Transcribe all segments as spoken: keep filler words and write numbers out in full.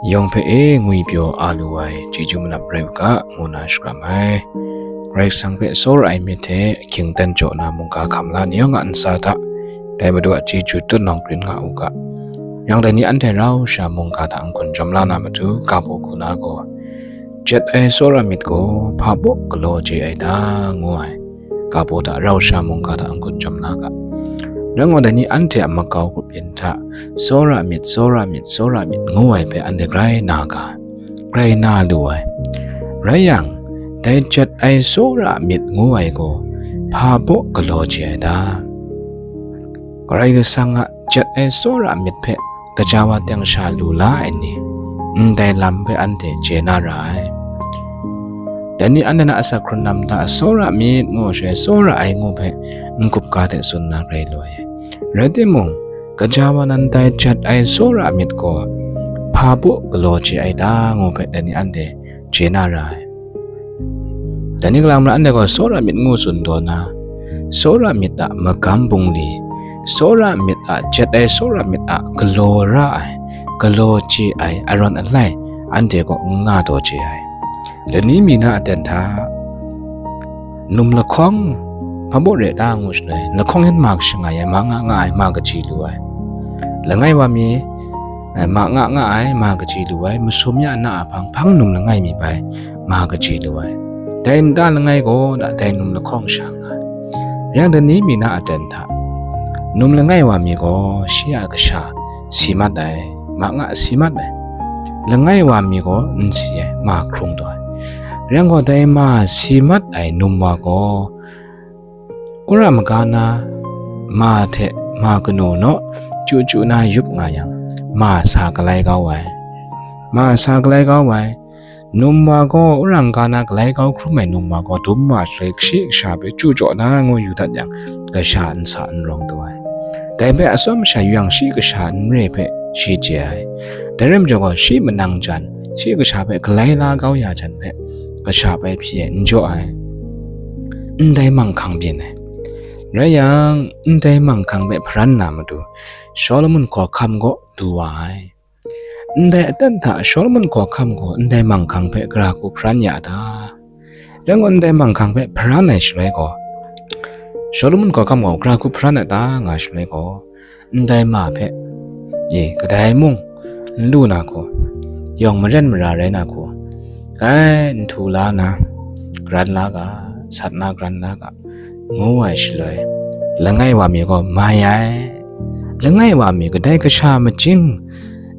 Yawng hpe e ngwi pyaw a lu ai chyeju manap rai u ga, ngu na shakram ai. Karai Kasang hpe tsawra ai myit hte hkying dan jaw na mungga hkam la ni yawng a ntsa hta, dai Madu a chyeju tutnawng grin nga u ga. Yang dai ni anhte rau sha mungga hta n-gun jawm la na matu, ga baw hku na gaw, jet ai tsawra myit gaw hpa baw galaw chye ai ta, ngu ai. Ga baw hta rau sha mungga hta n-gun jawm la ga. Rai ngai, dai ni anhte a makau grup yin hta, tsawra myit, tsawra myit, tsawra myit, ngu ai hpe anhte grai na ga, grai na lu ai. Rai yang, dai jet ai tsawra myit ngu ai gaw hpa baw galaw chye ai ta? Karai Kasang a jet ai tsawra myit hpe gaja wa teng sha lu la ai ni, ndai lam hpe anhte chye na ra ai. Dai ni anhte na asak hkrun lam hta tsawra myit ngu shaloi, tsawra ai ngu hpe n-gup ga hte tsun na rai lu ai. Rai timung, gaja wa nan dai jet ai tsawra myit gaw hpa baw galaw chye ai ta, ngu hpe dai ni anhte chye na ra ai. Dai ni kalang mara anhte gaw tsawra myit ngu tsun taw na, tsawra myit a magam bungli, tsawra myit a jet ai tsawra myit a galaw ra ai, galaw chye ai arawn alai, anhte gaw n nga taw chye ai. Lani mi na aten hta, num lahkawng hpa baw re ta ngu shaloi, lahkawng yan ma kasha nga ai, ma nga nga ai, ma kaji lu ai. Langai wa mi, eh, ma nga nga ai, ma kaji lu ai, masum ya na a hpang hpang num langai mi bai, ma kaji lu ai. Dai nta langai gaw na dai num lahkawng sha nga ai. Yang dai ni mi na aten hta, num langai wa mi gaw shi a kasha si mat ai, ma nga si mat ai. Langai wa mi gaw n si ai, ma hkrung taw ai. Yang gaw dai ma si mat ai num wa gaw, wora maga na ma hte ma kanu naw chyu chyu na yup nga yang, ma sa galai kau ai. Ma sa galai kau ai. Num wa gaw wora maga na galai kau hkrum ai num wa gaw dum wa shaloi kashi kasha hpe chyu jaw na ngu yu dat yang, kasha n sa n rawng taw ai. Dai hpe atsawm sha yu yang, shi kasha n re hpe shi chye ai. Dai rai majaw gaw, shi manang jan, shi kasha hpe galai la kau ya jan hpe, kasha bai hpyi ai, n jaw ai. Ndai manghkang byin ai. Rai yang, ndai manghkang hpe hparan na matu, Shawlumon hkawhkam gaw du wa ai. Ndai aten hta Shawlumon hkawhkam gaw ndai manghkang hpe gara hku hparan ya ta? Rai ngai, ndai manghkang hpe hparan ai shaloi gaw, Shawlumon hkawhkam gaw gara hku hparan ai ta nga shaloi gaw, ndai ma hpe, e, kadai mung n lu na hku, yawng maren mara rai na hku, kai, nhtu la na, garan la ga, sat na garan la ga, ngu ai shaloi, langai wa mi gaw mai ai. Langai wa mi kadai kasha majing,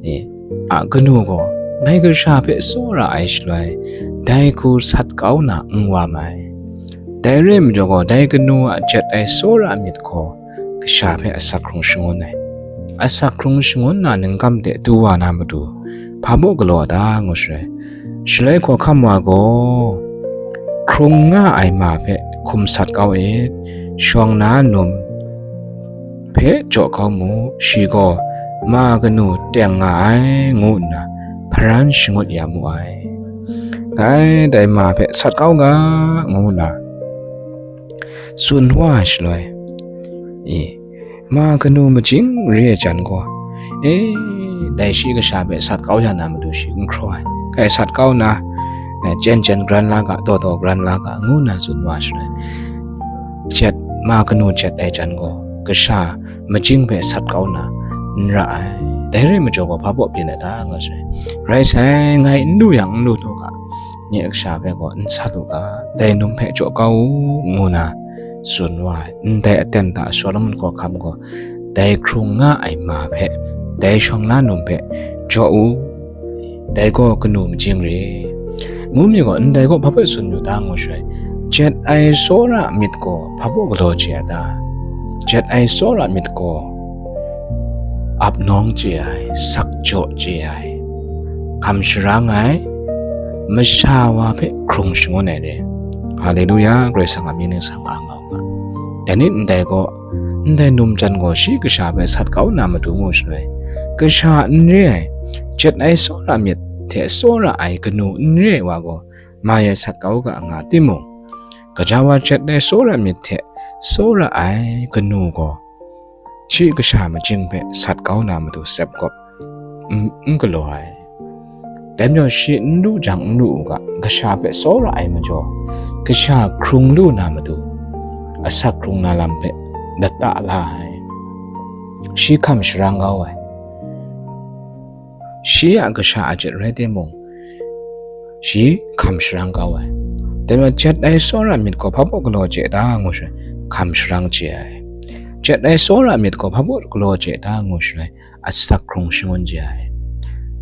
e, a kanu gaw, dai kasha hpe tsawra ai shaloi, dai hku sat kau na n wa mai. Dai rai majaw gaw, dai kanu a jet ai tsawra myit gaw, kasha hpe asak hkrung shangun ai. Asak hkrung shangun na ningkam de du wa na matu, hpa baw galaw a ta ngu shaloi, shaloi hkawhkam wa gaw, hkrung nga ai ma hpe hkum sat kau it, shawng na num hpe jaw kau mu, shi gaw ma kanu teng nga ai, ngu nna hparan shangut ya mu ai. Dai, dai ma hpe sat kau ga, ngu nna tsun wa ai shaloi, e, ma kanu majing re ai jan gaw, e, dai shi kasha hpe sat kau ya na matu shi n hkraw ai. Kai, sat kau na, e, jen jen garan la ga, daw daw garan la ga, ngu nna tsun wa shaloi, jet, ma kanu jet ai jan gaw, kasha majing hpe sat kau na n ra ai. Dai rai majaw gaw, hpa baw byin ai ta nga shaloi, rai sai, ngai n lu yang n lu lu ga, nye kasha hpe gaw n sat u ga, dai num hpe jaw kau u, ngu na tsun wa ai. Ndai aten hta Shawlumon hkawhkam gaw, dai hkrung nga ai ma hpe, dai shawng na num hpe jaw u, dai gaw kanu majing re, ngu mi gaw, ndai gaw hpa hpe tsun yu ta ngu shaloi, jet ai tsawra myit gaw hpa baw galaw chye ai ta? Jet ai tsawra myit gaw ap nawng chye ai, sak jaw chye ai, hkam sharang ai, masha wa hpe hkrung shangun ai re. Haleluya, Karai Kasang a mying ningsang a nga u ga. Dai ni ndai gaw, ndai num jan gaw shi kasha hpe sat kau na matu ngu shaloi, kasha n re ai, jet ai tsawra myit hte tsawra ai kanu n re ai wa gaw, mai ai sat kau ga nga timung, gaja wa jet ai tsawra myit hte tsawra ai kanu gaw, shi kasha majing hpe sat kau na matu sep gawp n, n galaw ai. Dai majaw shi n lu jang n lu u ga, kasha hpe tsawra ai majaw, kasha hkrung lu na matu, asak hkrung na lam hpe lata la ai. Shi hkam sharang kau ai. Shi a kasha a jat rai timung, shi hkam sharang kau ai. Dai majaw, jat ai tsawra myit gaw hpa baw galaw chye ta ngu shaloi, hkam sharang chye ai. Jat ai tsawra myit gaw hpa baw galaw chye ta ngu shaloi, asak hkrung shangun chye ai.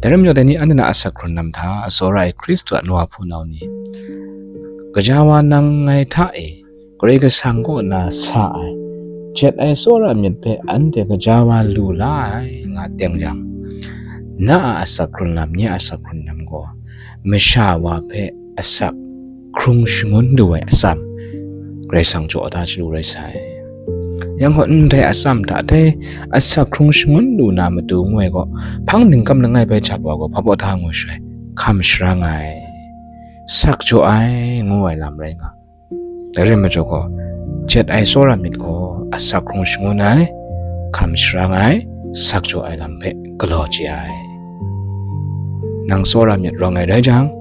Dai rai majaw, dai ni anhte na asak hkrun lam hta, tsawra ai Hkristu a nu wa hpunau ni, gaja wa nang ngai hta e, Karai Kasang kaw na sa ai, jat ai tsawra myit hpe anhte gaja wa lu la ai, nga teng yang, na a asak hkrun lam, nye a asak hkrun lam gaw, masha wa hpe asak hkrung shangun lu ai atsam, Karai Kasang jaw da chyalu rai sai. Yang gaw, ndai atsam hta dai asak hkrung shangun lu na matu ngu ai gaw, hpang ningkam langai bai jat wa gaw, hpa baw da ngu shaloi, hkam sharang ai, sak jaw ai, ngu ai lam rai nga. Dai rai majaw gaw, jat ai tsawra myit gaw asak hkrung shangun ai, hkam sharang ai, sak jaw ai lam hpe galaw chye ai. Nang tsawra myit rawng ai rai jang,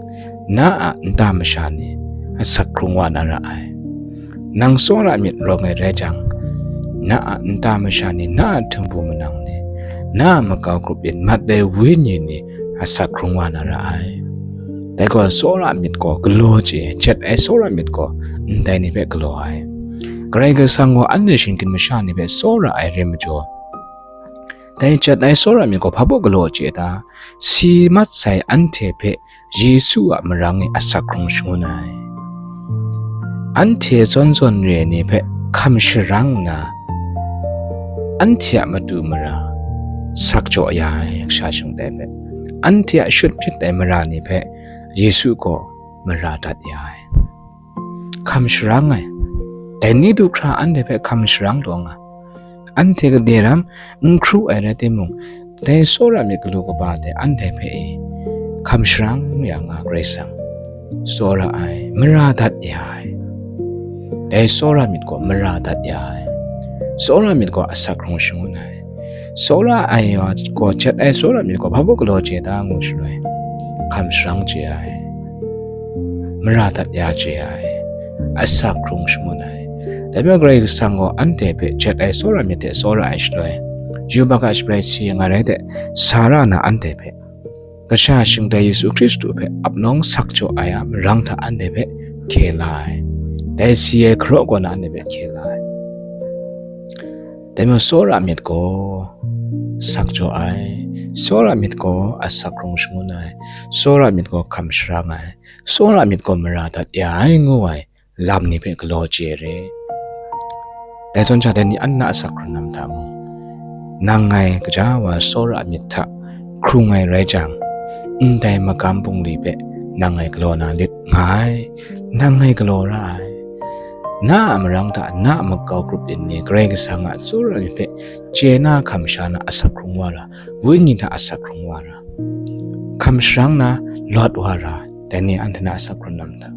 na a nta masha ni asak hkrung wa na ra ai. Nang tsawra myit rawng ai rai jang, na a nta masha ni, na a htumbu manang ni, na a makau grup yin mat ai wenyi ni asak hkrung wa na ra ai. Dai gaw tsawra myit gaw galaw chye ai, jat ai tsawra myit gaw ndai ni hpe galaw ai. Karai Kasang gaw anhte shinggyim masha ni hpe tsawra ai rai majaw, dai jat ai tsawra myit gaw hpa baw galaw chye ta? Si mat sai anhte hpe Yesu a marang e asak hkrung shangun ai. Anhte zawn zawn re ai ni hpe hkam sharang nna, anhte a matu mara sak jaw ya ai kasha shingtai hpe, anhte a shut hpyit ai mara ni hpe Yesu gaw mara dat ya ai. Hkam sharang ai. Dai ni du hkra anhte hpe hkam sharang taw nga. Anhte gade ram n hkru ai rai timung, dai tsawra myit galu kaba hte anhte hpe e hkam sharang ya nga Karai Kasang, tsawra ai, mara dat ya ai. Dai tsawra myit gaw mara dat ya ai. Tsawra myit gaw asak hkrung shangun ai. Tsawra ai wa gaw jat ai tsawra myit gaw hpa baw galaw chye ta ngu shaloi, hkam sharang chye ai, mara dat ya chye ai, asak hkrung shangun ai. Dai majaw Karai Kasang gaw anhte hpe jat ai tsawra myit hte tsawra ai shaloi, yubak a shabrai si nga rai de, sa ra na anhte hpe, kasha shingtai Yesu Hkristu hpe ap nawng sak jaw ai a marang hta anhte hpe hkye la ai. Dai si ai hkaraw kaw na anhte hpe hkye la ai. Dai majaw tsawra myit gaw sak jaw ai, tsawra myit gaw asak hkrung shangun ai, tsawra myit gaw hkam sharang ai, tsawra myit gaw mara dat ya ai ngu ai lam ni hpe galaw chye re. Dai zawn sha, dai ni anhte na asak hkrun lam hta mung, nang ngai gaja wa tsawra myit hta hkrung ai rai jang, ndai magam bungli hpe nang ngai galaw na lit nga ai, nang ngai galaw ra ai. Na a marang hta, na a makau grup yin ni Karai Kasang a tsawra myit hpe chye na hkam sha na asak hkrung wa ra, wenyi hta asak hkrung wa ra, hkam sharang na lawt wa ra, dai ni anhte na asak hkrun lam hta.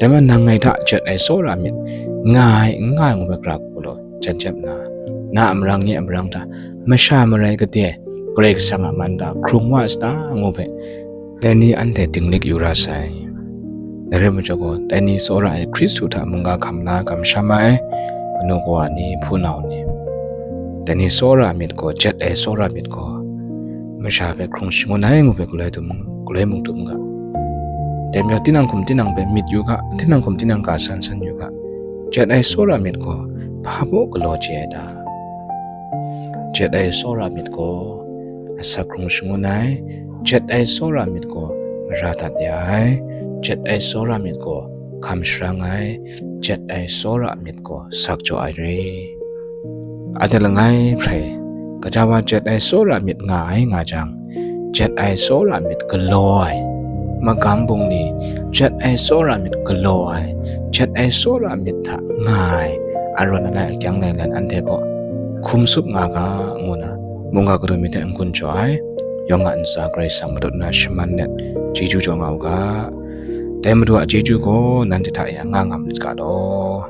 Dai majaw nang ngai hta jat ai tsawra myit nga ai, n nga ai ngu ai gara hku galaw jan jep nna, na a marang, nye a marang hta masha marai gade Karai Kasang a man hta hkrung wa sa ta ngu hpe, dai ni anhte dinglik yu ra sai. Dai rai majaw gaw, dai ni tsawra ai Hkristu hta mungga hkam la kamsham ai kanu kawa ni, hpunau ni, dai ni tsawra myit gaw, jat ai tsawra myit gaw masha hpe hkrung shangun ai ngu hpe galoi dum, galoi mung dum ga. Dai majaw tinang hkum tinang hpe myit yu ga, tinang hkum tinang ga san san yu ga. Jat ai tsawra myit gaw hpa baw galaw chye ai ta? Jat ai tsawra myit gaw asak hkrung shangun ai, jat ai tsawra myit gaw mara dat ya ai, jat ai tsawra myit gaw hkam sharang ai, jat ai tsawra myit gaw sak jaw ai re. Anhte langai hprai, gaja wa jat ai tsawra myit nga ai nga jang, jat ai tsawra myit galaw ai, magam bungli jat ai tsawra myit galaw ai, jat ai tsawra myit hta nga ai, arawn alai akyang lailan anhte gaw hkum tsup nga ga, ngu na mungga kadu myit hte n-gun jaw ai, yawng a ntsa Karai Kasang matut nna shaman let, chyeju jaw nga u ga. Dai Madu a chyeju gaw nanhte hta e nga nga malit ga law.